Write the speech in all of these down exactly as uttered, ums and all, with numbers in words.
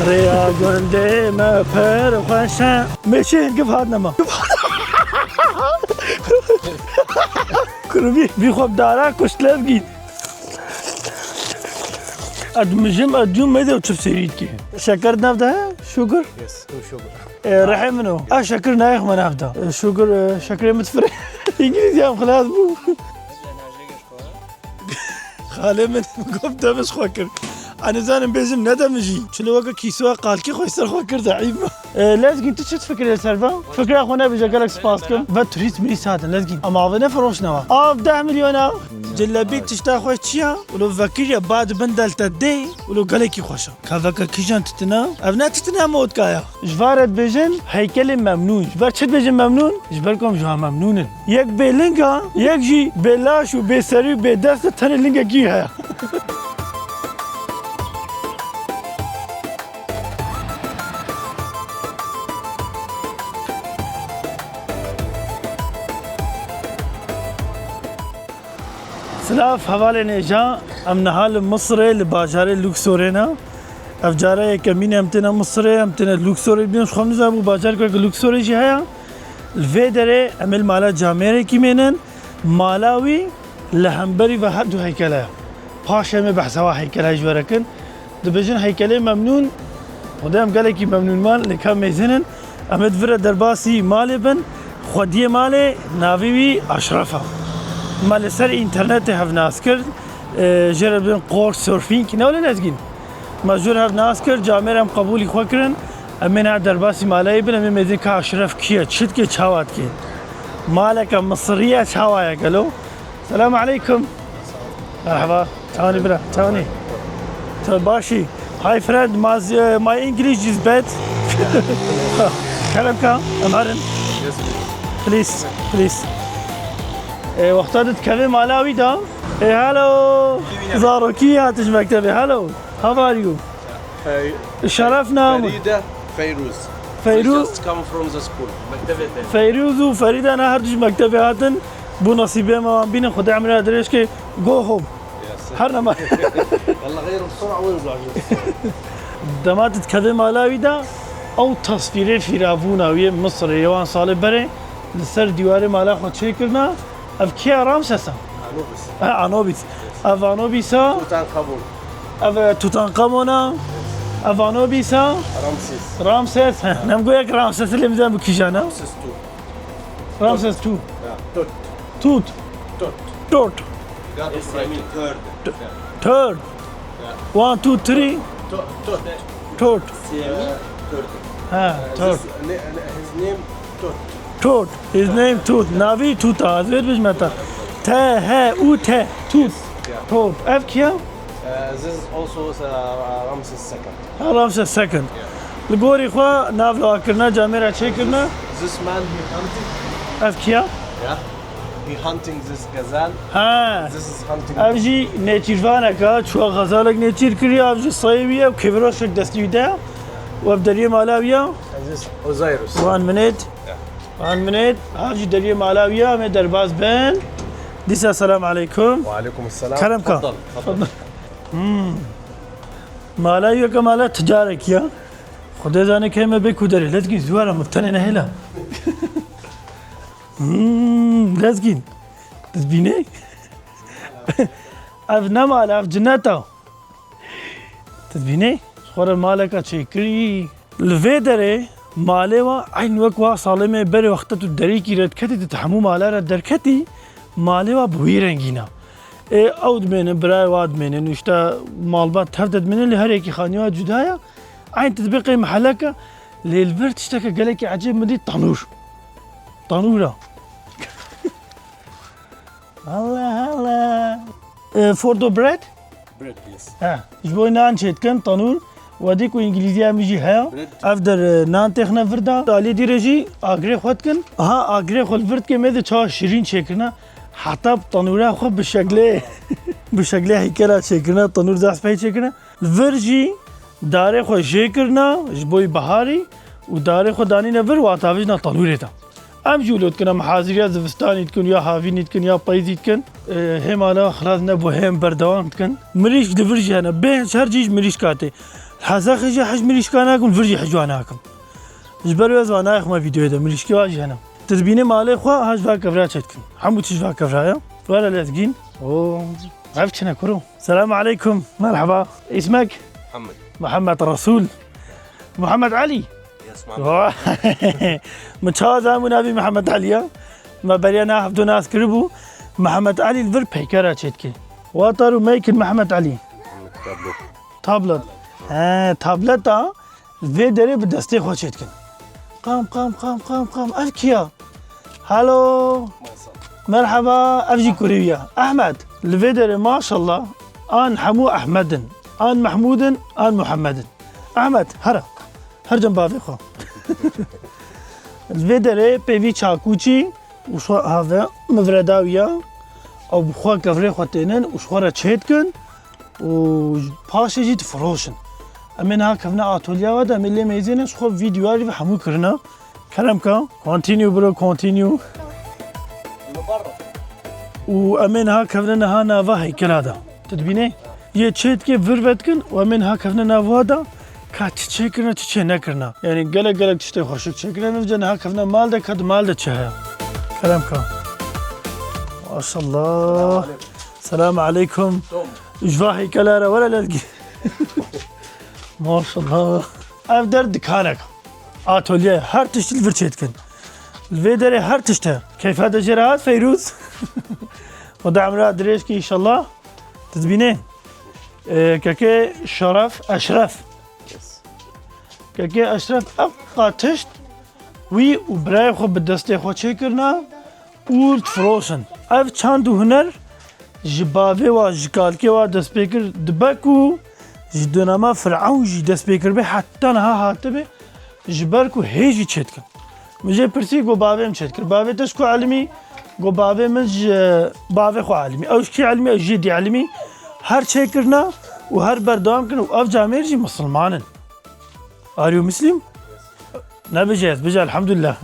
Rêya gundê me pir xweş e. Mêşê gif hat nema. Kurvî, vî xwe bi dara kuşt Lezgîn. Ez mijim, ez cûm mêze û çi sêrî dikê. Şeker nav de, sugar? Yes, no sugar. E, rehê min o. A şeker nayê xwe nav de. E, sugar, e, şekerê min difire. Îngilîziyam xilas bû. Xalê min got demij xwe kir. Ez nizanim bêjim ne demijî. Çilo weke kîsoya qalkî xwe ser xwe kir de, eyb. E, Lezgîn, tu çi difikirî li ser van? Fikra xwe nebêje, gelek spas dikim. Ve turîst mirîst hatin, Lezgîn. Ama avê ne firoşnawa. Av deh milyona. Cilebî tişta xwe çi ya? Ulo vekiriye ba di bin delte dê. Ulo gelekî xweş e. Keveke kîjan titine? Ev ne titine, em vodka ya. Ji van re dibêjin heykelê Memnûn. Ji ber çi dibêjin Memnûn? Ji ber ku em ji wan memnûn in. Yek bê ling e, yek jî bê laş û bê serî û bê dest e, tenê lingekî heye. Silav hevalên hêja, em niha li Misirê, li bajarê Luksorê ne. Ev cara yekemîn e em têne Misirê, em têne Luksorê bînin. Ji xwe min nizanibû bajarek weke Luksorê jî heye. Li vê derê em ê li mala camêrekî mênin. Mala wî li hemberî ve her du heykele ye. Paşê em ê behsa wa heykela jî were kin. Dibêjin heykelê Memnûn, Xwedê em gelekî memnûn man, lê ka mêzin in. Em ê di vir re derbasî malê bin. Xwediyê malê navê wî Aşref e. Me li ser înternetê hev nas kir. E, jê re dibêjin Couchsurfing, ne wele Lezgîn? Me jê re hev nas kir, camêr em qebûlî xwe kirin. Em ê niha derbasî malê wî bin, em ê mêzin ka Aşref kî ye, çi dike, çawa dike. Maleke Misirî ye, çawa ye gelo? Selamu aleykum. Merhaba. Çawanî bira, çawanî? Tu başî? Hi friend, my, uh, my English is bad. Kerem ka, em herin. Please, please. E, wexta tu dikevê mala wî de. E, hello. Zarokî hatiş mektebê. Hello. How are you? Hey. Şeref nam. Feride, Feyruz. Feyru- We just come from the school. Mektebê te. Feyruz û Feride ne her du ji mektebê hatin. Bû nesîbê me wan bînin, Xwedê emrê dirêj ke. Go home. Yes. Her nema. Yalla xeyr, bisura win zahî. Dema tu dikevê mala wî de, ew tesvîrê fîravûna wî yê Misirê yê wan salê berê li ser dîwarê mala xwe çêkirine. Ev kî ye? Ramses e? Anubis. Ha, Anubis. Ev Anubis e? Tutankhamun. Ev, e, Tutankhamun e? Ev Anubis e? Ramses. Ramses. He, nem goya ki Ramses lê bizan bu kîjan e? Ramses two. Ramses two. Yeah. Tut. Tut. Tut. Tut. God of Third. Third. Yeah. One, two, three. Tut. Tut. Tut. Semi. Tut. Ha, Tut. This na-, na-, his name Tut. Tut. His name Tut. Navî Tut a. Ez vê dibêjime te. T H U T. Tut. Yeah. Tut. Ev kî ye? Uh, this is also, uh, Ramses second. Ha, Ramses second. Yeah. Li gorî xwe nav li akirine, camêra çêkirine. This man, he hunting. Ev kî ye? Yeah. He hunting this gazelle. Ha. This is hunting. Ev jî nêçîrvanek e, çûya xezalek nêçîr kiriye, ev jî sayê wî ye, kêviroşek destî wî de ye. Û ev deriyê mala wî ye. And this Osiris. One minute. Yeah. One minute. Ev jî deriyê mala wî ye, em ê derbas bin. Dîsa selam aleykum. Wa aleykum selam. Kerem ka. Tfaddal, tfaddal. Hmm. Mala wî weke mala ticarekî ye. Xwedê zane key me bê ku derê. Lezgîn, zû were, min tenê nehêla. Hmm, Lezgîn. Tu dibînî? Ev ne mal e, ev cinet e. Tu dibînî? Ji xwe re maleka çêkirî. Li vê derê malê wa eyn wek wa salê me berê wexta tu derîkî re diketî, tu hemû mala re derketî, malê wa bi wî rengî ne. Ê, ew dimênin, birayê wa dimênin, û işte malbat tev de dimênin, lê her yekî xanî wa cuda ye. Eyn tu dibê qey mihelek e, lê li vir tişteke gelekî ecêb min dît, tanûr. Tanûr e. Allah Allah. Eh, for the bread? Bread, yes. He, ji bo nan çêdikin, tanûr. Wedî ku îngilîziya min jî heye. Bread. Ev der, eh, nan têxine vir de. Alî dîre jî agirê xwe dikin. Aha, agirê xwe li vir dike, mêze çawa şirîn çêkirine. Heta bi tanûra xwe bi şeklê, bi şeklê heykela çêkirine, tanûr zehf pey çêkirine. Vir jî darê xwe jê kirine ji bo yî biharî û darê xwe danîne vir û hatavêjina tanûrê de. Em jî wilo dikin, em haziriya zivistanî dikin, ya havînî dikin, ya peyzî dikin. Ê, hê mala xilas nebû, hê em berdewam dikin. Mirîşk di vir jî hene, bê her cî ji mirîşka tê. Hezexê jî hej mirîşka nakim, vir jî hej wa nakim. Ji ber wê ez wa naxime vîdeoyê de, mirîşkê wa jî hene. Tu dibînî malê xwe, ha ji va kevra çêdikin. Hemû tişt va kevra ye. Were Lezgîn. Oo, ev çi ne kuro? Selamu aleykum. Merhaba. İsmek? Muhammed. Muhammed Resul. Muhammed Ali. Yes, Muhammed. Min çawa zanibû navê Muhammed Ali ya? Me beriya niha hevdu nas kiribû. Muhammed Ali li vir peykera çêdike. What are you making, Muhammed Ali? Tablet. Tablet. He, tableta vê derê bi destê xwe çêdikin. Qam, qam, qam, qam, qam. Ev kî ya? Hello. Merhaba, ev jî kurî ya. Ahmed. Li vê derê maşallah an hemû Ahmed in. An Mehmûd in, an Muhammed in. Ahmed, here. Her cem bavê xwe. Li vê derê pêvî çakûçî û xwe have min vire dawiya. Ew bi xwe kevirê xwe tênin û ji xwe re çêdikin û paşê jî difiroşin. Em ê niha kevine atolya we de, em ê lê mêzêne, ji xwe vîdyoya rî ve hemû kirine. Kerem ka, continue bro, continue. Û em ê niha kevine niha nava heykela de. Tu dibînê? Yê çê dikê vir vedikin û em ê niha kevine nav wa da ka çi çêkirine, çi çê nekirine. Yanî gelek gelek tiştê xweşik çêkirine. Em ê niha kevine mal de ka di mal de çi heye. Kerem ka. Maşallah. Selamu aleykum. Ji va heykela re were Lezgî. Maşallah. Ev der dikanek. Atölye. Her tişt li vir çêdikin. Li vê derê her tişt e. Keyfa de jê re hat Feyrûz. Xuda emra dirêj kî înşallah. Tu dibînê? Ê, kekê Şeref, Eşref. Kekê Eşref ev qa tişt wî û birayê xwe bi destê xwe çêkirine û difiroşin. Ev çand û huner ji bavê wa, ji kalkê wa dest pê kir. Dibe ku ji dönema Firewn jî dest pê kiribê, heta niha hatibe, ji ber ku hê jî çêdikin. Min jê pirsî, got, "Bavê min çêdikir." "Bavê te ji ku elimî?" Got, "Bavê min ji bavê xwe elimî." Ew ji kî elimî? Ew jê dî elimî. Her çêkirina û her berdewam kirin û ev camêr jî misilman in. Are you Muslim? Nebêje ez, bêje elhamdulillah.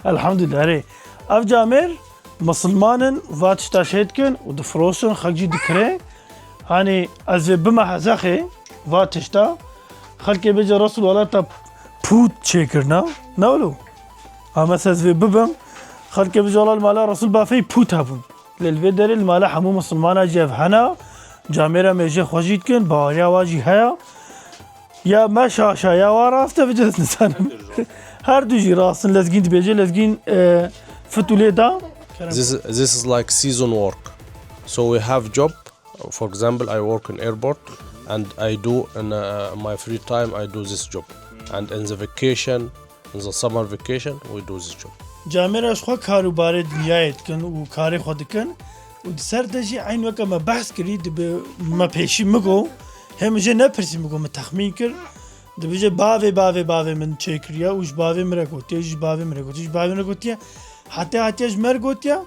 Elhamdulillah, erê. Ev camêr misilman in, va tişta çêdikin û difiroşin, xelk jî dikire. Hanî ez vê bime hezexê va tişta. Xelkê bêje Resul wela te pût çêkirina. Ne wilo? Ama ez vê bibim, xelkê bêje wela li mala Resul bafê pût hebûn. Lê li vê derê li mala hemû misilmana jî ev hene. Camêra mêjê xwe jî dikin, baweriya wa jî heye. Ya me şaş e, ya wa rast e, bêje ez nizanim. Her du jî rast in, Lezgîn dibêje, Lezgîn, e, fit û lê da. This, this is like season work. So we have job. For example, I work in airport and I do in, uh, my free time, I do this job. And in the vacation, in the summer vacation, we do this job. Camêra ji xwe kar û barê dinyayê dikin û karê xwe dikin û di ser de jî eyn weke me behs kirî, dibe me pêşî min got, hê min jê nepirsî, min got, min texmîn kir, dibêje bavê, bavê, bavê min çêkiriye û ji bavê min re gotiye, ji bavê min re gotiye, ji bavê min re gotiye, heta hatiye ji me re gotiye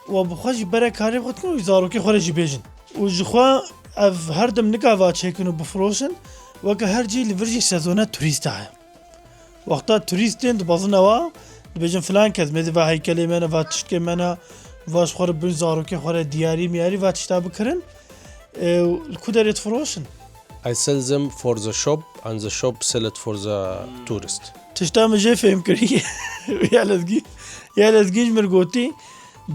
û bi xwe jî bere karê xwe dikin û zarokê xwe re jî bêjin. Û ji xwe ev her dem nika va çêkin û bifiroşin, weke her cî li vir jî sezona turîsta heye. Wexta turîst tên dibezin ewa, dibêjin filan kes mêzê va heykelê me ne, va tişkê me ne, va ji xwe re bin zarokê xwe re diyarî miyarî va tişta bikirin. E, li ku derê difiroşin? I sell them for the shop and the shop sell it for the tourist. Tişta min jê fêm kirî. Ya Lezgî, ya Lezgî ji min gotî,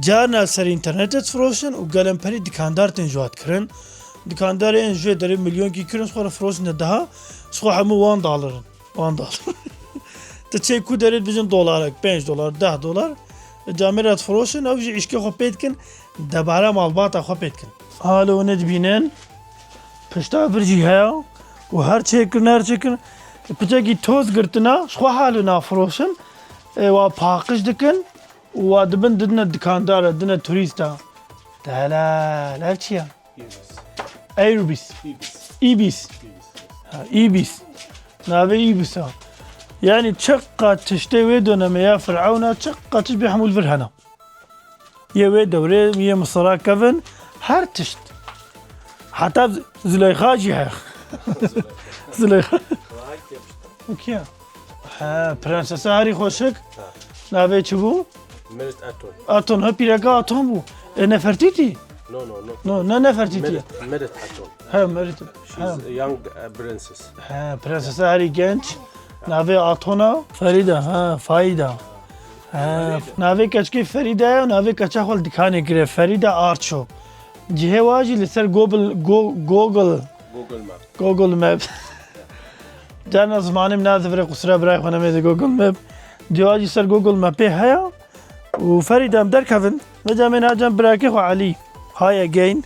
carna ser înternetê difiroşin û gelemperî dikandar tên ji wa dikirin. Dikandarê yên ji vê derê milyonkî kirin, ji xwe re firoşin de daha, ji xwe hemû wan dalirin. Wan dal. Tu çê ku derê dibêjin dolarek, pênc dolar, deh dolar, camêra difiroşin, ew jî îşkê xwe pê dikin, debara malbata xwe pê dikin. Halo hûn ê dibînin, pişta vir jî heye û her çêkirin, her çêkirin. Piçekî toz girtina, ji xwe halo nafiroşin, ê, wa paqij dikin û wa dibin didine dikandara, didine turîsta. Delal, ev çi ya? Ibis. Aerobis. Ibis. Ibis. Ibis. Ha, Ibis. Navê Ibis a. Yani çiqa tiştê wê dönemê ya Firawna, çiqa tişt bê hemû li vir hene. Yê wê dewrê, yê Misira kevin, her tişt. Heta Z-, Zuleyxa jî heye. Zuleyxa. Û kî ye? He, prensesa herî xweşik. Ha. Navê çi bû? Mirit Aton. Aton, he, pîreka Aton bû. E, Nefertîtî? No, no, no. No, ne Nefertiti ye. Merit, Merit Hatun. He, Merit. She's a young uh, princess. He, prensesa herî genç. Navê Atona. Ferîda, ha, Faîda. He, navê keçkê Ferîda ye, navê keça xwe li dikanê kire. Ferîda Arço. Cihê wa jî li ser Google, Go- Google, Google Map. Google Map. Carna zimanê min nazivire qusura birayê xwe nemê de Google Map. Cihê wa jî ser Google Mapê heye. Û Ferîda em derkevin. Vêca em ê niha cem birakê xwe Elî. Hi again.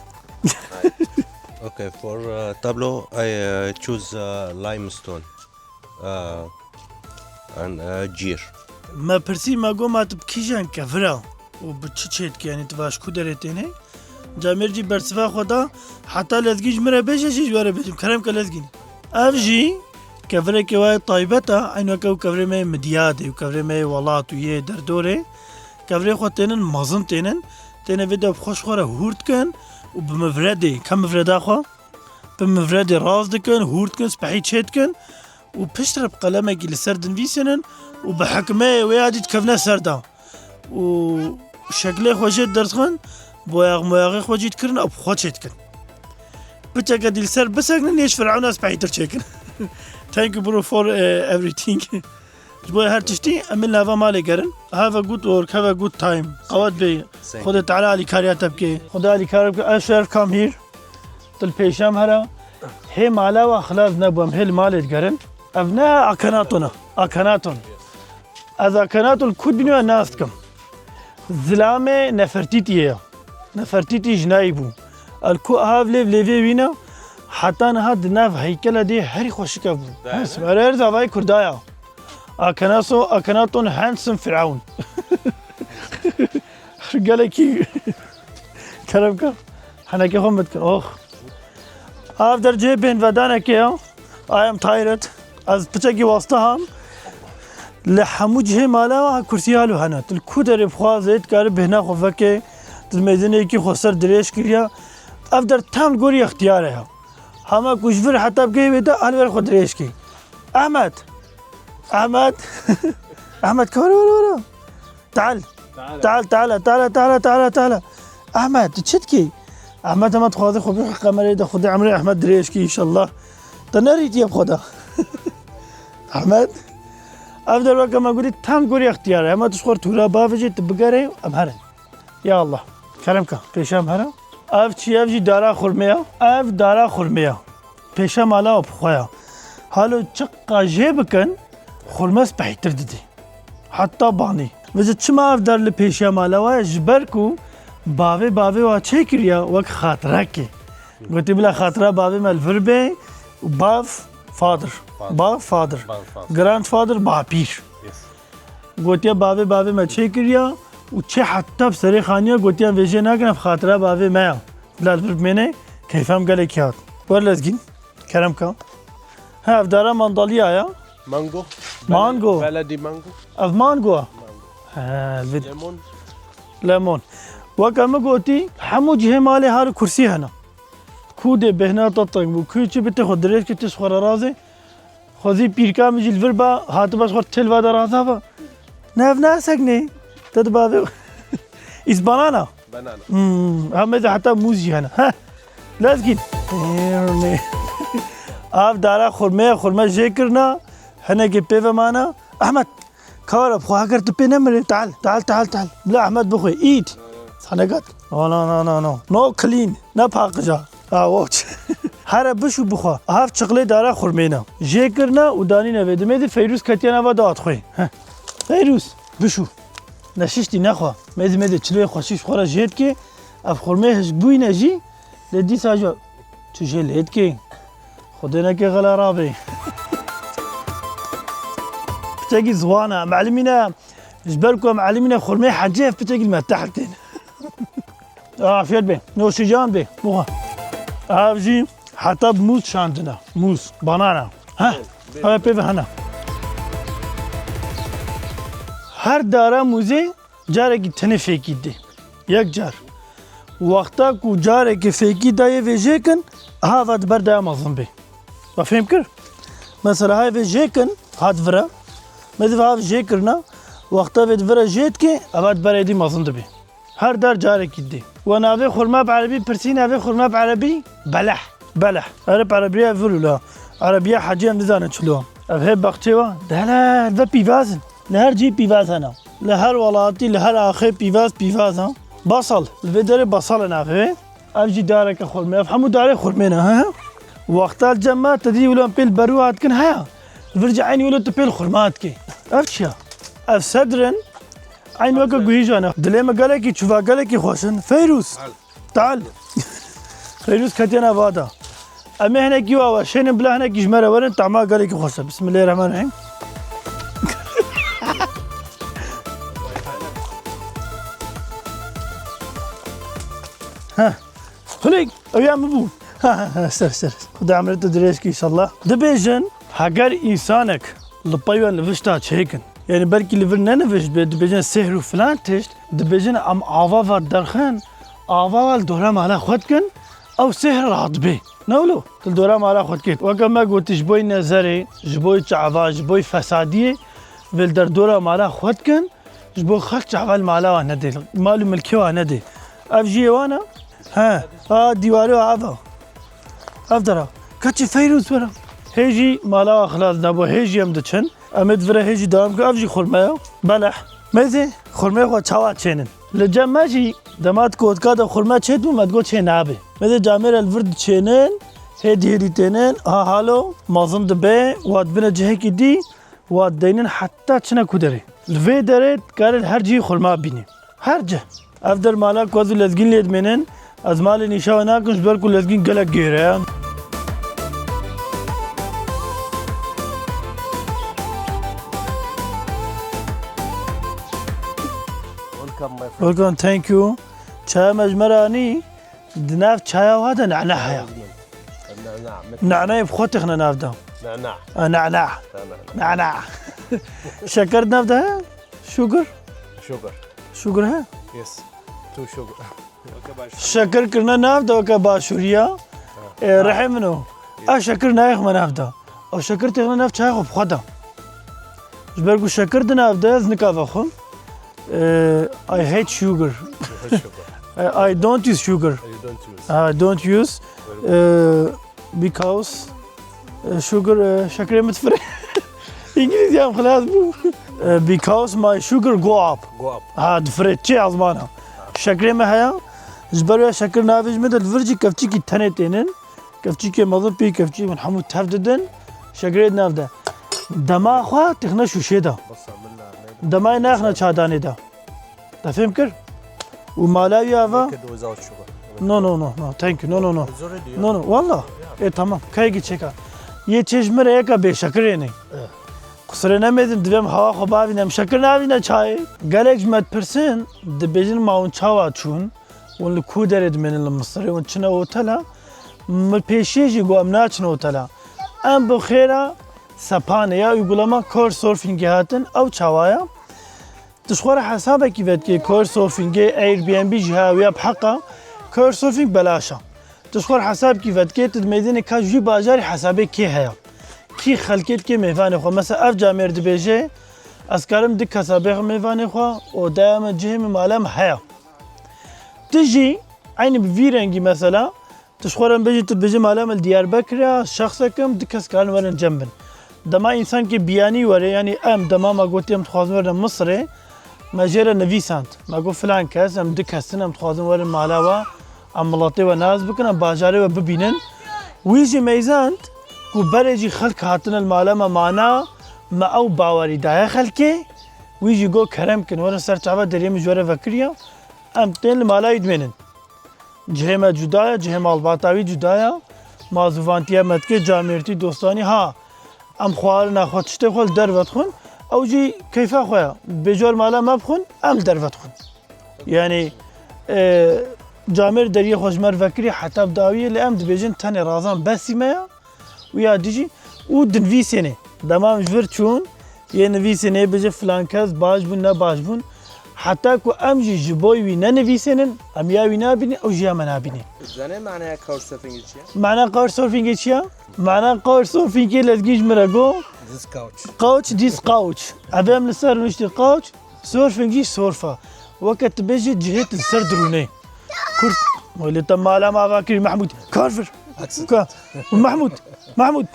Okay, for uh, tableau, I uh, choose uh, limestone uh, and uh, cîr. Me pirsî, me got, ma tu bi kîjan kevira û bi çi çêdikî, yanî tu va ji ku derê têne? Camêr jî bersiva xwe da, heta lezgî ji min re bêje jî ji we re bêjim, kerem ke lezgîn. Ev jî kevirekê wa yê taybet e, eyn weke ew kevirê me yê Midyadê û kevirê me yê welat û yê derdorê. Kevirê xwe tênin mezin tênin, têne vê de bi xwe ji xwe re hûr dikin û bi mivredê, ke mivreda xwe, bi mivredê rast dikin, hûr dikin, spehî çê dikin û piştre bi qelemekî li ser dinivîsînin û bi hikmeyê wê ya dî dikevine ser de. Û şeklê xwe jê derdixin, boyax moyaxê xwe jî dikirin, ew bi xwe çê dikin. Piçeke dî li ser bisekinin, yê ji Firawna spehîtir çêkin. Thank you bro for uh, everything. Ji bo her tiştî em ê nava malê gerin. Have a good work, have a good time. Qewet bê. Xwedê Teala alîkariya te bike. Xwedê alîkariya bike. Ev şeref come here. Tu li pêşiya me here. Hê mala we xilas nebû, em hê li malê digerin. Ev ne Akhenaton e. Akhenaton. Ez Akhenaton ku dinya nas dikim. Zilamê Nefertîtiyê ye. Nefertîtî jinayî bû. El ku av lêv lêvê wî ne, heta niha di nav heykela dê herî xweşik e bû. Hens, mere her zavayê Kurda ya. Akenaso, Akenaton handsome Firaun. Gelekî kerem ke. Henekê xwe mit kin. Oh. Av dercê bên vedanekê ya. I am tired. Ez piçekî wasta ham. Li hemû cihê mala wa kursî halo hene. Tu li ku derê bixwazê, dikare bêhna xwe veke, tu mêzinekî xwe ser dirêj kiriya. Ev der tam gorî extiyar e ya. Hema ku ji vir heta bigehê wê de, hal wer xwe dirêj kê. Ehmed! Ehmed! Ehmed, ka were, were, were. Teal. Teal, teal, teal, teal, teal, teal, teal. Ehmed, tu çi dikî? Ehmed hema dixwaze xwe bixwe qemerê de, Xwedê emrê Ehmed dirêj kî înşallah. Te nerîtiye bi xwe de. Ehmed, ev der weke me gotî tam gorî extiyar e. Hema tu ji xwe re tûra bavêjî, tu bigerê, em herin. Ya Allah, kerem ke, pêşiya em herin. Ev çi, ev jî dara xurmê ya. Ev dara xurmê ya. Pêşiya mala û bi xwe ya. Halo çiqa jê bikin, xurme spehîtir didî. Heta banî. Vêca çima ev der li pêşiya mala wa ye? Ji ber ku bavê bavê wa çêkiriya wek xatirekê. Gotî bila xatira bavê me li vir bê û bav, father. Bav, father. Grandfather, bapîr. Gotiye bavê bavê me çêkiriya û çê heta bi serê xaniya gotiyan vê jê nakin, ev xatira bavê me ya. Bila li vir bimêne, keyfa min gelekî hat. Wer lezgîn, kerem ke. Ha, ev dara mandaliya ya. Mango. Mango. Beledî mango. Ev mango. He, elbet. Lemon. Lemon. Weke min gotî, hemû cihê malê har û kursî hene. Ku dê bêhna te teng bû, ku çi bi te xwe dirêj kir, tu ji xwe re razê. Xwezî pîrka min jî li vir ba, hatiba ji xwe têl va de raza ba. Ne, ev ne esek ne. Te di bavê. Is banana. Banana. Hmm, ha me de heta mûz jî hene. Heh. Lezgîn. Av dara xurme, xurme jê kirina. Hinekê pê ve mana. Ehmed. Kara bixwe, heger tu pê nemirê, tal, tal, tal, tal. Bila Ehmed bixwe, eat. Sanegat. No, no, no, no, no. No clean. Ne paqija. Ha, watch. Here bişû bixwe. Ev çiqlê dara xurmê ne. Jê kirine û danîne vê. Dimê de Feyrûz ketiye nava da xwe. Heh. Feyrûz, bişû. Neşiştî nexwe. Mêzî mêzî çilê xweşî ji xwe re jê dikê. Ev xurmê hişk bûyîne jî. Lê dîsa jî tu jê lê dikê. Xwedê neke xela rabê. Piçekî ziwan e. Em elimîne, ji ber ku em elimîne xurmê hecê ev piçekî li me tehl tên. Afiyet be. Noşican be. Buxa. Ev jî heta bi mûz şandine. Mûz, banana. Heh. Ev pê ve hene. Her dara mûzê carekî tenê fêkî dê. Yek car. Wexta ku carekî fêkî dayê vê jê kin, ha va di ber daya mezin bê. Wa fêm kir? Mesela ha vê jê kin, ha di vira. Me di ha jê kirina, wexta vê di vira jê dike, eva di berê dî mezin dibê. Her dar carekî dê. Wa navê xurma bi erebî pirsî, navê xurma bi erebî beleh. Beleh. Ereb erebiya vir la. Erebiya hecî em nizanin çilo. Ev hê baxçê wa. Dele, ve pîvaz in. Li her cî pîvaz hene. Li her welatî, li her axê pîvaz, pîvaz ha. Basal. Li vê derê basal e navê wê. Ev jî dareke xurmê. Ev hemû darê xurmê ne, he? Wexta li cem me te dî wilo em pêl berû hat kin heya. Vir jî eynî wilo tu pêl xurma hat kê. Ev çi ya? Ev sedr in. Eyn weke guhîjan e. Dilê me gelekî çûva, gelekî xweş in. Feyrûz. Tal. Feyrûz ketiye nava da. Em ê hinekî wa weşênin bila hinekî ji me re werin, tahma gelekî xweş e. Bismillahirrahmanirrahîm. Heh. Xulîk, ew ya min bû. Ser, ser. Xuda emrê tu dirêj kî, înşallah. Dibêjin, heger însanek li pey we nivişta çêkin, yanî belkî li vir nenivişt bê, dibêjin sihr û filan tişt, dibêjin em ava ve derxin, ava ve li dora mala xwe dikin, ew sihr radibê. Ne wilo? Tu li dora mala xwe dikê. Weke me gotî, ji bo nezerê, ji bo çava, ji bo fesadiyê, vê li derdora mala xwe dikin, ji bo xelk çava li mala wan nedê, mal û milkê wan nedê. Ev jiyê wan e? He. A dîwarê wa ev e. Ev dera. Keçî Feyrûz were. Hê jî mala wa xilas nebû, hê jî em diçin. Em ê di vire hê jî dewam bikin. Ev jî xurme ye. Beleh. Mêzê xurmeyê xwe çawa çênin? Li cem me jî dema di kotka de xurme çêdibû, me digot çê nabe. Mêzê camêre li vir diçênin, hê dihêrî tênin, ha halo, mezin dibe, wa dibine cihekî dî, wa deynin heta çine ku derê. Li vê derê dikare li her cihî xurma bînî. Her cih. Ev der mala ku ez û lezgîn lê dimênin, ez malê nîşa we nakim, ji ber ku lezgîn gelek gêr e. Welcome, my friend. Welcome, thank you. Çaya me ji me re anî, di nav çaya wa de nana heye. Nana, met- Nanayê bi xwe têxine nav de. Nana. A, nana. Nana. Nana. Şeker nav de heye? Sugar? Sugar. Sugar he? Yes. Two sugar. Şekir kirine nav de weke başûriya. E, rehê min o. A şekir nayêxime nav de. A şekir têxine nav çaya xwe bi xwe de. Ji ber ku şekir di nav de ez nika vexwim. E, I hate sugar. E, I don't use sugar. You don't use. I don't use. E, Because, e, sugar, e, şekerê min difire. Îngilîziyam xilas bû. E, because my sugar go up. Go up. Ha, difire. Çi ezmana? Şekerê min heye. Ji ber wê şeker navê ji min de li vir jî kevçîkî tenê tênin. Kevçîkê mezin pî, kevçî min hemû tev didin. Şekerê di nav de. Dema xwe têxine şûşê de. Demayê naxine çadanê de. Te fêm kir? Û mala wî ava? Make it without sugar. No, no, no, no. Thank you. No, no, no. It's already, yeah. No, no. Wallah. Yeah. E, tamam. Kayekî çêka. Yê çê ji min re yeka bêşekirê ne. Eh. Qusirê nemêdin, divêm hewa xwe bavîne. Em şekir navîne çayê. Gelek ji me dipirsin, dibêjin ma hûn çawa çûn? Hûn li ku derê dimênin li Misirê? Hûn çine otela? Min pêşiyê jî got em naçin otela. Em bi xêra sepanê ya uygulama Couchsurfingê hatin. Ew çawa ya? Tu ji xwe re hesabekî vedikê, Couchsurfingê, Airbnb jî heye, ya bi heq e. Couchsurfing belaş e. Tu ji xwe re hesabekî vedikê, tu dimêdînî ka ji wî bajarî hesabê kê heye. Kî xelkê dikê mêvanê xwe. Mesela ev camêr dibêje, ez karim du kesa bêxim mêvanê xwe, odeya min, cihê min, mala min heye. Tu jî eynî bi vî rengî mesela, Tu ji xwe re bêjî, tu dibêjî mala min li Diyarbekirê ye, şexsek im, du kes karin werin cem bin. Dema însankê biyanî were, yanî em, dema me gotî em dixwazin werin Misirê, me jê re nivîsand. Me got filan kes, em du kes in, em dixwazin werin mala we, em miletê we nas bikin, em bajarê we bibînin. Wî jî meyzand ku berê jî xelk hatine li mala me mana, me ew bawerî daye xelkê. Wî jî got kerem kin, werin ser çava deriyê min ji we re vekiriye, em tên li mala wî dimênin. Cihê me cuda ye, cihê malbata wî cuda ye. Ma zûvantiya me dike, camêrtî, dostanî, ha. Em xwarina xwe, tiştê xwe li derve dixwin. Ew jî keyfa xwe ye. Bêjor mala me bixwin, em li derve dixwin. Yanî, e, camêr deriyê xwe ji me re vekirî heta bi dawiyê, lê em dibêjin tenê razan besî me ye. Û ya dijî û dinivîsênê. Dema em ji vir çûn, yê nivîsênê bêje filan kes baş bûn, ne baş bûn. Heta ku em jî ji bo wî nenivîsênin, em ya wî nabînin, ew jî ya me nabînî. Zanê manaya Couchsurfingê çi ye? Mana Couchsurfingê çi ye? Mana Couchsurfingê lezgî ji min re got. This couch. Couch, this couch. Ev em li ser nuştî couch, surfing jî surf e. Weke tu bêjî cihê tu li ser dirûnê. Kurt. Wele te mala me ava kirî Mehmûd. Kar vir. Ka. Mehmûd. Mehmûd.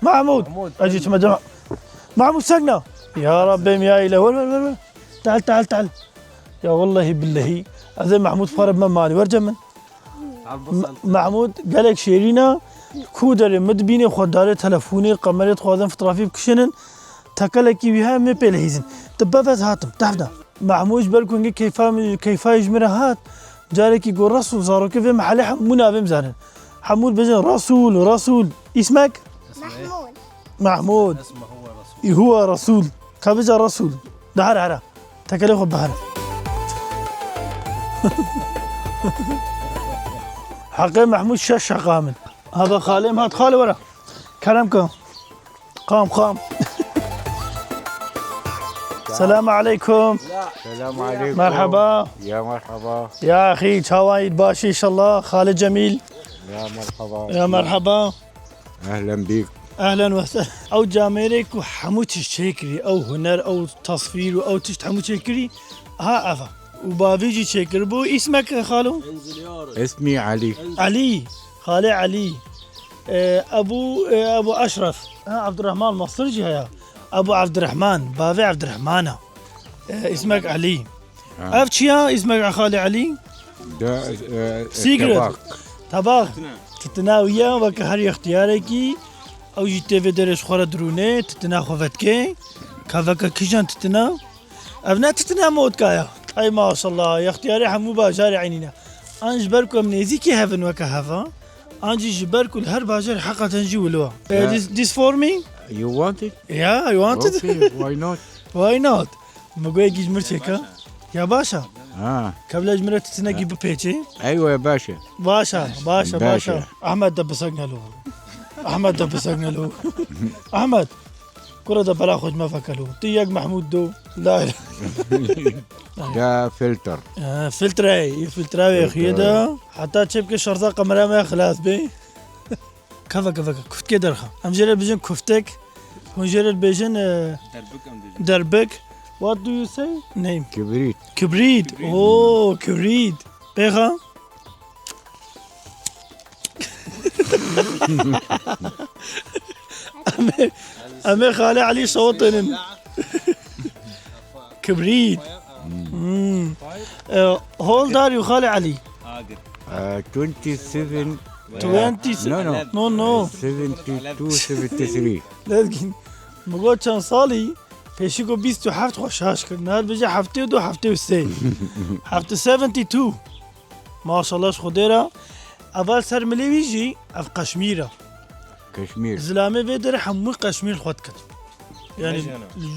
Mehmûd. Ecî çima cema. Mehmûd sekna. Ya Rabbim ya île. Wer, wer, wer, wer. Teal, teal, teal. Ya wellehî billehî. Ez ê Mehmûd xwe re bime malî. Wer cem min. Mehmûd gelek şêrîn e. Ku derê min dibînê xwe darê telefonê, kamerê dixwazin fotografî bikişînin. Tekelekî wî heye, em ê pê lihîzin. Tu beve ez hatim. Tevde. Mehmûd ji ber ku hingê keyfa min, keyfa ji min re hat, carekî got Resûl, zarokê vê mehelê hemû navê min zanin. Hemû dibêjin Resûl, Resûl. Îsmek? Mehmûd. Mehmûd. Î huwa Resûl. Ka bêje Resûl. De here here. Tekelê xwe bihare. Heqê Mehmûd şeş şeqa min. Hava xalê min hat, xalê were. Kerem ke. Qam, qam. Selamu aleykum. Selamu aleykum. Merhaba. Ya merhaba. Ya axî, çawa yî, baş î înşallah. Xalê Cemîl. Ya merhaba. Ya merhaba. Ehlen bîk. Ehlen we sehlen. Ew camêrê ku hemû tişt çêkirî, ew huner, ew tasvîr û ew tişt hemû çêkirî, ha ev e. Û bavî jî çêkiribû. Îsmek xalo? Ismi Ali. Elî. Xalê Elî. E, Ebû, e, Ebû Eşref. Ha, Ebdurrahman Mastir jî heye. Ebû Ebdurrahman, bavê Ebdurrahman e. E, Îsmek Elî. Ha. Ev çi ya, Îsmek Xalê Elî? De, e, Secret. Tebak. Tebak. Titina wî ya, weke her yextiyarekî, ew jî tê vê derê ji xwe re dirûnê, titina xwe vedikê. Ka veke kîjan titina? Ev ne titina motka ya. Ey maşallah, yextiyarê hemû bajarê eynî ne. An ji ber ku em nêzîkî hev in weke heva, an jî ji ber ku li her bajarê heqeten jî wilo. Eh, yeah. This, this for me? You want it? Yeah, I want it. Okay, why not? Why not? Min got yekî ji mir çêka. Ya baş e. Ha. Kevla ji min re titinekî bipêçê. Eywe, baş e. Baş e, baş e, baş e. Baş e. Ahmet de bisek nelo. Ahmet de bisek nelo. Ahmet. Kura de bela xwe ji me vekelo. Tu yek Mehmûd do. La. Da filter. Ha, filtre, filtre wê xuye de. Heta çepke şarja kamera me xilas be. Keve, keve, kuftkê derxe. Em jê re dibêjin kuftek. Hûn jê re dibêjin, e, derbik em dibêjin. Derbik. What do you say? Name. Kibrit. Kibrit. Kibrit. Oo, kibrit. Pêxa? Em ê, em ê Xalê Elî şewitînin. Kibrit. Hmm. Eh, how old are you, Xalê Elî? Uh, twenty-seven. Twenty. No, no. No, no. Seventy-two, seventy-three. Lezgîn. Min got çend salî? Pêşî got bîst û heft xwe şaş kir. Niha dibêje heftê û du, heftê û sê. Hefte, seventy-two. Maşallah ji Xwedê re. Ev ser milê wî jî, ev qeşmîr e. Keşmîr. Zilamê vê derê hemû qeşmîr li xwe dikin. Yani, Ême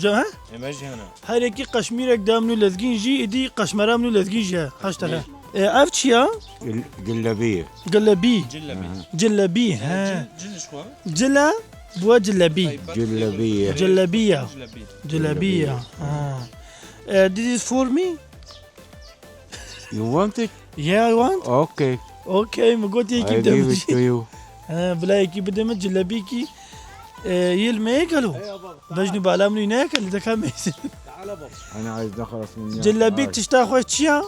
jî hene. He? Ême jî hene. Her yekî qeşmîrek da min û lezgîn jî, êdî qeşmera min û lezgîn jî heye. Heşt tane. Ê, ev çi ya? Cil-, cilebî. Cilebî. Cilebî. Cilebî, he. Cil, cil ji xwe. Cile, bu cilebî. Cilebî. Cilebî ya. Cilebî. Cilebî ya. Ha. Eh, this is for me. You want it? Yeah, I want. Okay. Okay, min got yekî bide min. I give it to you. He, bila yekî bide min, cilebîkî, e, yê li me yê gelo. Bejnî bala min wî neyê ke li deka mêzin. Cilebî tişta xweş çi ya?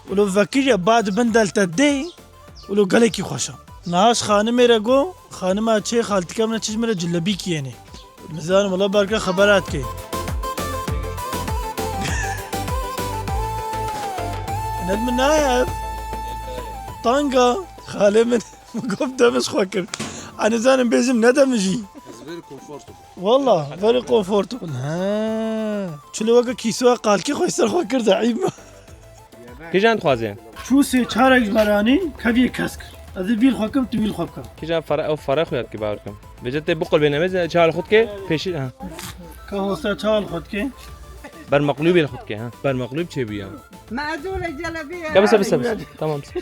Wilo vekiriye, bad bin del te dê. Wilo gelekî xweş e. Niha ji xanimê re got, xanima çê xaltike min e çi ji min re cilebîkî yenê. Nizanim wela berke xebera dike. Ne min nayê ev. Tanga. Xalê min, min got demij xwe kir. A nizanim bêjim ne demijî. It's very comfortable. Walla, very comfortable. Ha. Çilo weke kîsoya qalkî xwe ser xwe kir zeîf me. Kîjan dixwaze? Çû sê çarek ji me re anî, keviyê kesk. Ez ê vî li xwe kim, tu vî li xwe bike. Kîjan fare, ew fare xwe ya dike, bawer kim. Vêca tê biqulbê, nemêze çawa li xwe dike, pêşî, ha. Ka hosta çawa li xwe dike? Ber meqlûbê li xwe dike, ha. Ber meqlûb çêbûye. Me'zûle celebiye. Ka bise, bise, bise. Tamam, bise.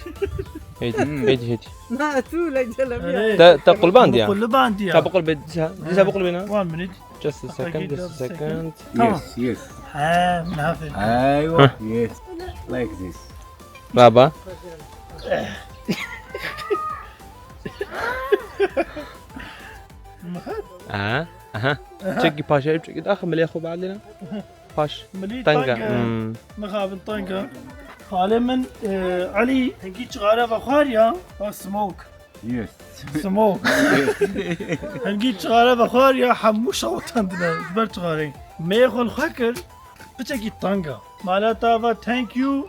Hêdî, hêdî, hêdî. Me'zûle celebiye. Te, te qulbandiya. Qulbandiya. Ka biqulbê, dîsa, dîsa biqulbê na. One minute. Just a second, just a second. Tamam. Yes, yes. Ha, ne yapayım? Aywa, yes. Like this. Baba. Aha, aha. Çekî paşa, çekî. Ax, milê xwe badêne. Paş. Milî tanga. Tanga. Hmm. Mixabin tanga. Xalê min, e, Elî, hingî çixare vexwar ya? Ha, smoke. Yes. Smoke. Hingî çixare vexwar ya, hemû şewitandine ji ber çixarê. Mêyê xwe li xwe kir, piçekî teng e. Mala te va, "Thank you,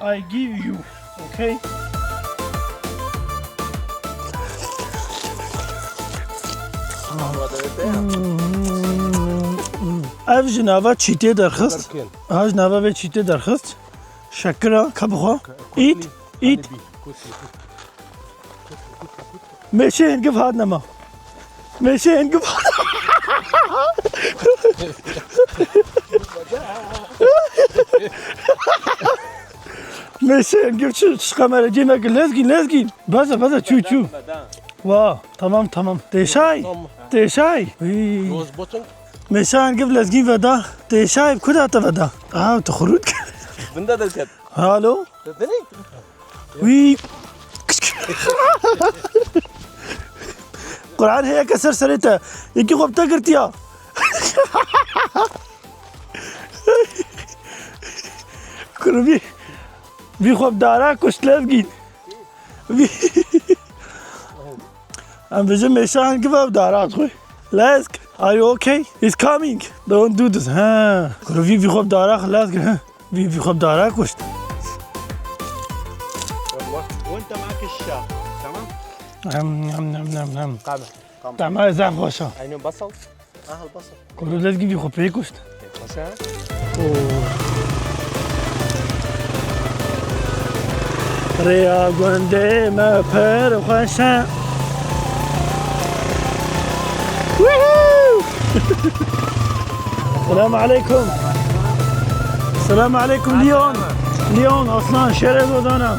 I give you." Okay? Ev ji nava çîtê derxist. Ha, ji nava vê çîtê derxist. Şekira, ka bixwe. Ît, ît. Mêşê hingiv hat nema. Mêşê hingiv hat. Mêşê hingiv çi, çi kamera cî me ki lezgîn, lezgîn. Beze, beze, çû, çû. Wa, tamam, tamam. Têşay, têşay. Wî. Mêşa hingiv lezgîn veda. Têşay, ku da te veda? Ha, tu xurût. Binda derket. Halo? Te tenê? Wî. Quran heye ke ser serê te. Yekî xwe bi te girtiya. Kurvî. Vî xwe bi dara kuşt lezgîn. Vî. Em bijin mêşan gibi bi dara xwe. Lezg, are you okay? He's coming. Don't do this. Ha. Kurvî vî xwe bi dara xwe lezgîn. Ha. Vî, vî xwe bi dara kuşt. وانت معك الشاي، تمام؟ Hem, hem, hem, hem, hem. قامة، قامة. Tema zaf xweş e. عينه بصل. أهل بصل. Kurvî lezgî vî xwe pê kuşt. Xweş e. Oo. Rêya gundê me pir xweş e. Woohoo! Selam aleykum. Selam aleykum, Leon. Leon, aslan, şeref odana.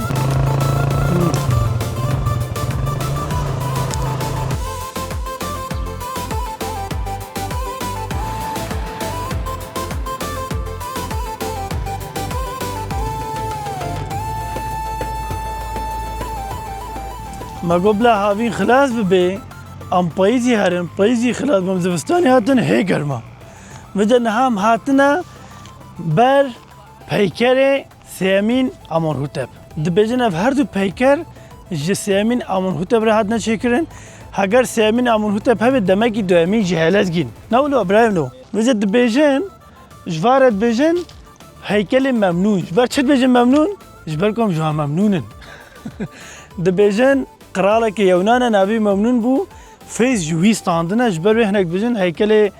Me got bila havîn xilas bibe, em payîzî herin, payîzî xilas bim, zivistanê hatin hê germa. Vêca niha em hatine ber peykerê Sêyemîn Amenhotep. Dibêjin ev her du peyker ji Sêyemîn Amenhotep re hatine çêkirin. Heger Sêyemîn Amenhotep hebe, demekî duyemîn jî heye, lezgîn. Ne wilo, birayê min o. Vêca dibêjin, ji van re dibêjin heykelê Memnûn. Ji ber çi dibêjin Memnûn? Ji ber ku em ji wan memnûn in. Dibêjin qiralekî Yewnan e, navê Memnûn bû. Fêz ji wî standine, ji ber wê hinek dibêjin heykelê,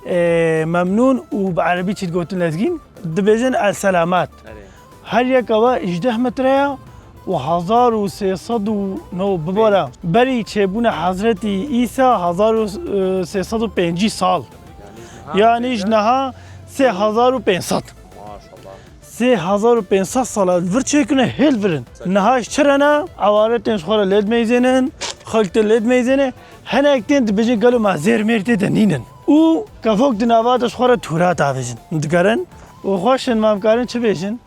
e, Memnûn û bi erebî çi digotin lezgîn? Dibêjin El Selamat. Erê. Her yeka we hejdeh metre ya û hezar û sê sed û nod bibore. Berî çêbûna Hezretî Îsa hezar û sê sed û pêncî sal. Yanî ji niha sê hezar û pênc sed. Maşallah. Sê hezar û pênc sed sala li vir çêkirine, hê li vir in. Niha ji çi re ne? Ewaretên ji xwe re lê dimeyzênin, xelk tê lê dimeyzêne. Hinek tên dibêjin gelo me zêr mêr tê de nînin. Û kevok di nava de ji xwe re tûra davêjin. Digerin û xweş in, ma em karin çi bêjin?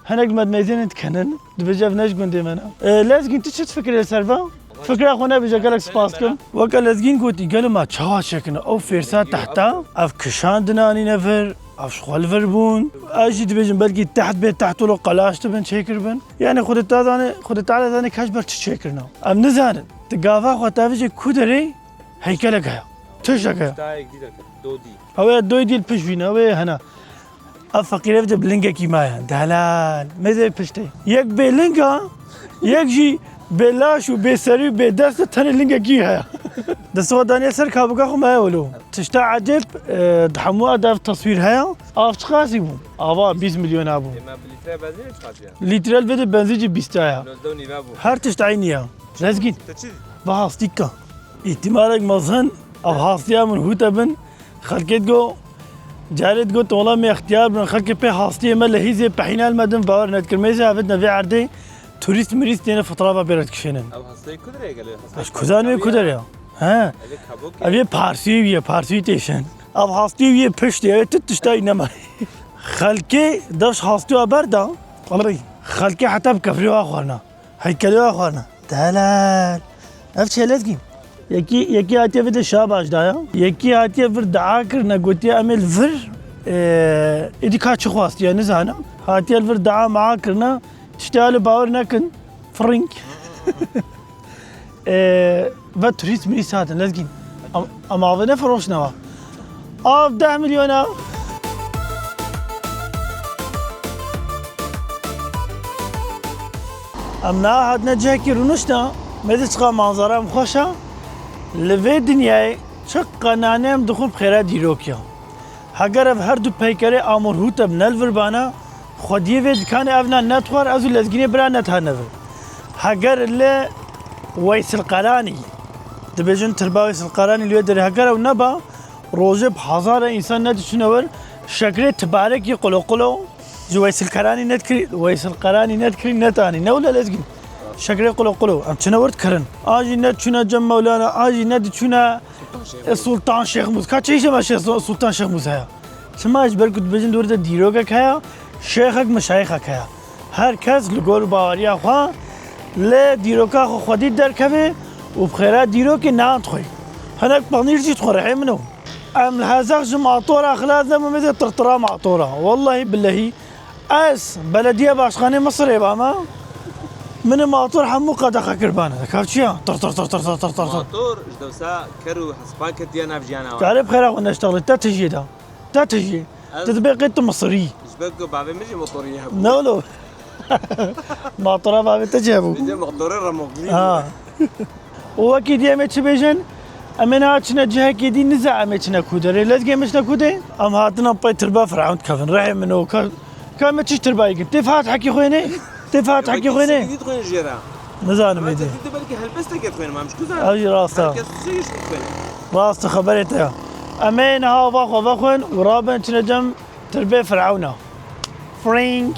Hinek me dimeyzênin dikenin. Dibêje ev ne ji gundê me ne. E, Lezgîn, tu çi difikirî li ser va? Fikra xwe nebêje, gelek spas kim. Weke Lezgîn gotî, gelo me çawa çêkirine? Ew fêrsa tehta, ev kişandin anîne vir, ev ji xwe li vir bûn. Ez jî dibêjim belkî teht bê, teht wilo qelaş dibin, çêkiribin. Yanî Xwedê Teala zanê, Xwedê Teala zanê kes ber çi çêkirine. Em nizanin. Tu gava xwe tavêjê ku derê heykelek heye. Tiştek heye. Tiştayek dî deke, dodî. Ew ê doy dî li pişt bîne, ew ê hene. Ev feqîrê bide bi lingekî me ye. Delal. Mêzê piştê. Yek bê ling e, yek jî bê laş û bê serî û bê dest e, tenê lingekî heye. Destê xwe daniye ser kabûka xwe me ye wilo. Tişta ecêb, e, di hemû ev teswîr heye. Av çiqasî bû? Ava bîst milyon a bû. Ê, me bi lître benzînê çiqasî ye? Lître li vê de benzîn jî bîst a ye. Nozdeh û nîve bû. Her tişt eynî ye. Lezgîn. Te çi dî? Va hastîka. Îhtimalek mezin ev hastiya min hûte bin. Xelkê digo, carê digot, wela me extiyar bin, xelkê pê hastiyê me lehîzê pehînel me din, bawer nedikir. Mêzê avêtine vê erdê, turîst mirîst têne fotoğrafa pê re dikişênin. Ev hastayê ku derê gelo? Ez kuzanê ku derê ya? He. Ev ê kabok e. Ev yê parsî wî ye, parsî wî têşin. Ev hastî wî yê piştê, ev tu tiştayî nema. Xelkê deş hastî wa berda, xelkê heta bi kefrê wa xwarina. Heykelê wa xwarina. Delal. Ev çi ye Lezgîn? Yekî, yekî hatiye vê de şabaş daya. Yekî hatiye vir dua kirine, gotiye em ê li vir, e, êdî ka çi xwastiye nizanim. Hatiye li vir dua mea kirine, Îşte li bawer nekin. Frink. Ee, ve turîst mirîst hatin, lezgîn. Em, em avê nefiroşne wa. Av deh milyona. Em niha hatine cihekî rûniştina, mêze çiqa manzara em xweş e. Li vê dinyayê çiqa nanê em dixwin bi xêra dîrok ya. Heger ev her du peykerê amûr hûte bi ne li vir bana, xwediyê vê dikanê ev nan netixwar, ez û lezgînê bira netiha ne vir. Heger li Weysil Qeranî, dibêjin tirba Weysil Qeranî li wê derê, heger ew neba, rojê bi hezara însan nediçûne wir, şeklê tibarekî qulo qulo, ji Weysil Qeranî nedikirî, Weysil Qeranî nedikirî netanî, ne wile lezgîn. Şeklê qulo qulo, em çine wir dikirin. A jî neçûne cem Mewlana, a jî nediçûne E, Sultan Şêxmûs. Ka çi îşe me Şêx-, Sultan Şêxmûs heye? Çima ji ber ku dibêjin di wir de dîrokek heye, şêxek meşayîxek heye. Her kes li gor baweriya xwe lê dîroka xwe xwedî derkeve û bi xêra dîrokê nan dixwe. Hinek panîr jî dixwe rihê min o. Em li Hezex ji matora xilas nebûm, mêze tirtira matora. Wellahî billehî. Ez belediye başkanê Misirê bama. Min ê mator hemû qedexe kir bane. Kavçiya. Tir, tir, tir. Mator ji dewsa ker û hespan ketiye nav jiyana wan. Kare bi xêra xwe neştexlê. Te tijî da. Te tijî. Ez Tu dibê qê tu Misirî. Ji ber ku bavê min jî motorî hebû. Ne oğlum? Matora bavê te çi hebû? Dê motorê remokî. Ha. Û wekî dî em ê çi bêjin? Em ê niha çine cihekê dî, niza em ê çine ku derê. Lezgê min çine ku dê? Em hatin em pey tirba Firavun dikevin. Rehê min o ka, ka me çi tirbayî kin? Tê Fatihekî xwênê? Tê Fatihekî xwênê? Dî dixwîn jê re. Nizanim êdî. Dî belkî helbestekê dixwînim, em ji ku zanin? Ew jî rast e. Herkes çi jî dixwîne. Rast e, xeberê te ya. Em ê niha va xwe vexwin û rabin çine cem tirbê Firavuna. Frank.